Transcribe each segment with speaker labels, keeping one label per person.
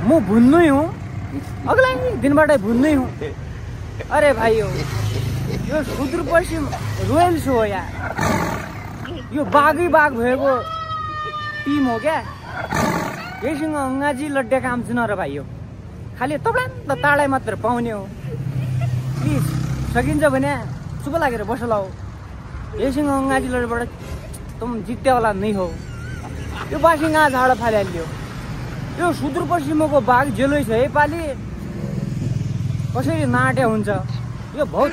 Speaker 1: म भुन्नै हूँ, अगला दिनबाटै भुन्नै हूँ। अरे भाइ हो, यो सुदूरपश्चिम रोयल्स हो यार, यो बाघै बाघ भएको टिम हो क्या। यहीसँग अङ्गाजी लड्डे काम छैन र भाइ हो, खालि तब्लान्त ताडै मात्र पाउने हो। प्लिज सकिन्छ भने चुप लागेर बसला हो। यहीसँग अङ्गाजी लड्डेबाट तुम जित्तेवाला नै हो। यो बासिङा झाड फालिहाल्यो। यो सुदूरपश्चिमको बाघ जेलै छ योपालि, कसरी नाट्य हुन्छ। यो बहुत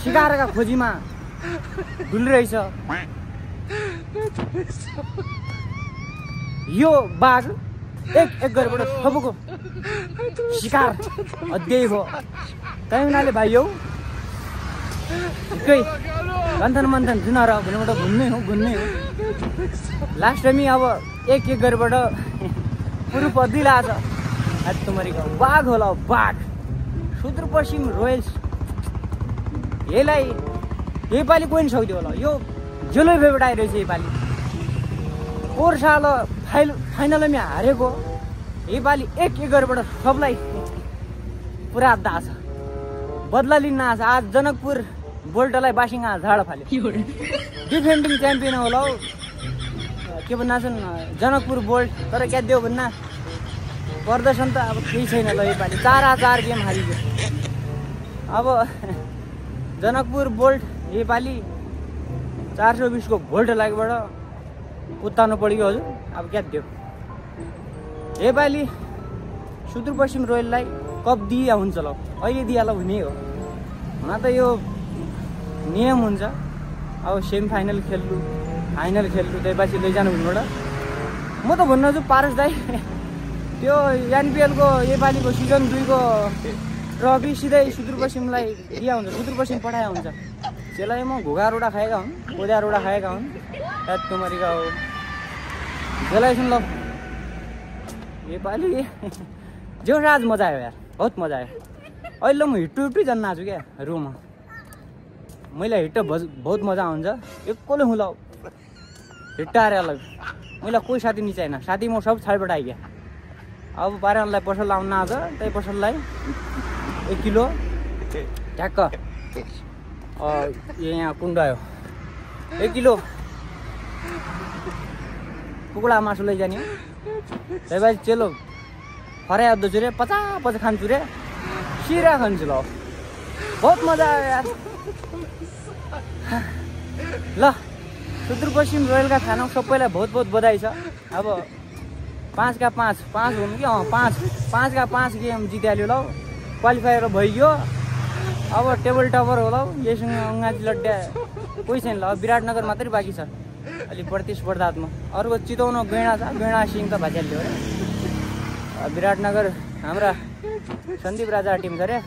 Speaker 1: शिकारका खोजीमा डुलिरहेछ। यो बाघ एक गरेबाट सबको शिकार अध्यय भयो। त्यही हुनाले भाइ हौ, निकै गन्थन मन्थन जुन र भनेबाट घुम्नै हो। लास्ट टाइम अब एक गरेबाट पुरो पदिरहेछ। तुम्हारीको बाघ होला बाघ, सुदूरपश्चिम रोयल्स। योपालि कोही नि सक्दियो होला। यो जेलै फेबाट आइरहेछ योपालि। पोहोर साल फाइनलमा हारेको, योपालि एक गरेबाट सबलाई पुरा दाछ, बदला लिन आछ। आज जनकपुर बोल्टलाई बासिङा झाड फाल्यो। डिफेन्डिङ च्याम्पियन होला हौ, के भन्छन् जनकपुर बोल्ट। तर क्या दियो भन्न प्रदर्शन त अब केही छैन ल योपालि। 4-4 गेम हारियो। अब जनकपुर बोल्ट योपालि 420 को भोल्ट लागबाट उत्ताउनु पड्यो हजुर। अब क्या दियो, योपालि सुदूरपश्चिम रोयललाई कप दिया हुन्छ ल, अहिले दियाला हुने हो। हुन त यो नियम हुन्छ। अब सेमी फाइनल खेल्नु, फाइनल खेल्नु, त्यसपछि लैजानु हुनेबाट। म त भन्न छु पारस दाई, त्यो एनपिएलको योपालिको सिजन 2 को ट्रफी सिधै सुदूरपश्चिमलाई दिया हुन्छ, सुदूरपश्चिम पठाए हुन्छ। त्यसलाई म घुगारोडा खाएका हुन्, कोदारोडा खाएका हुन्। याद तुम्हारीका हो त्यसलाई सुन ल। योपालि जो आज मजा आयो यार, बहुत मजा आयो। अहिले म हिट्टु जान्न आछु क्या रुममा। मैले हिट्ट बहुत मजा आउँछ। एक्लै हुँ ल, हिट्टाएर अलग। मैले कोही साथी निचाएन, साथी म सब छाडबाट आइगयो। अब पारेलाई पसल आउन आज, त्यही पसललाई 1 किलो ठ्याक्क यहाँ कुन आयो 1 किलो कुकुडा मासु लैजाने हो। त्यही चेलो फराइ अद्दछु रे, 50 खान्छु रे, सिरा खान्छु ल। बहुत मजा आयो यार ल। सुदूरपश्चिम रोयलका खाना सबैलाई बहुत बधाई छ। अब 5 का 5 हुनु कि 5 का 5 गेम जितिहाल्यो ल, क्वालिफायर भइगयो। अब टेबल टपर होला। यहीसँग अङ्गाजी लड्डा कोही छैन ल, विराटनगर मात्रै बाँकी छ अलि प्रतिस्पर्धात्मक। अरूको चितवन गैँडा छ, गैँडा सिङ त भाइहाल्यो अरे। विराटनगर हाम्रा सन्दीप राजा टिम छ अरे,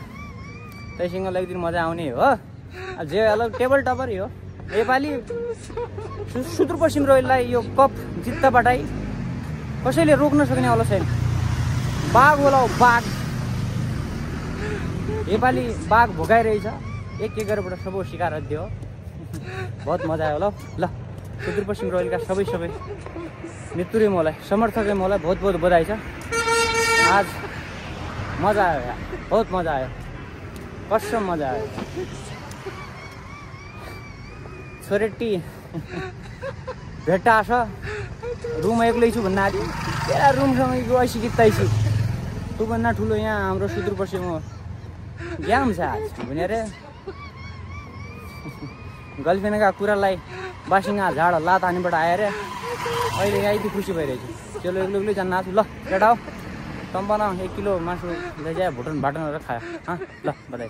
Speaker 1: त्यहीसँग एक दिन मजा आउने हो। जे अलग टेबल टपर हो। योपालि सुदूरपश्चिम रोयललाई यो कप जित्दाबाटै कसैले रोक्न सक्ने वाला छैन। बाघ होला बाघ, योपालि बाघ भोगाइरहेछ। एक गरेबाट सबको शिकार अध्यय हो। बहुत मजा आयो ल। सुदूरपश्चिम रोयलका सबै मित्रु मलाई, समर्थक मलाई बहुत बधाई छ। आज मजा आयो यार, बहुत मजा आयो, कसम मजा आयो। छोरेटी भेट्टा छ, रुम एक्लै छु भन्न आँट्यो। तेरा रुमसँग गयो 80 कि 83। त्योभन्दा ठुलो यहाँ हाम्रो सुदूरपश्चिम ग्याम छ आज भने रे। गर्लफ्रेन्डका कुरालाई बासिङा झाड लात हानीबाट आएर अहिले यहाँ यति खुसी भइरहेछ। चलो एक्लै जान्न आछु ल। केटा हो तम्पन 1 किलो मासु लैजायो, भुटन बाटनहरू खायो। ल बधाई।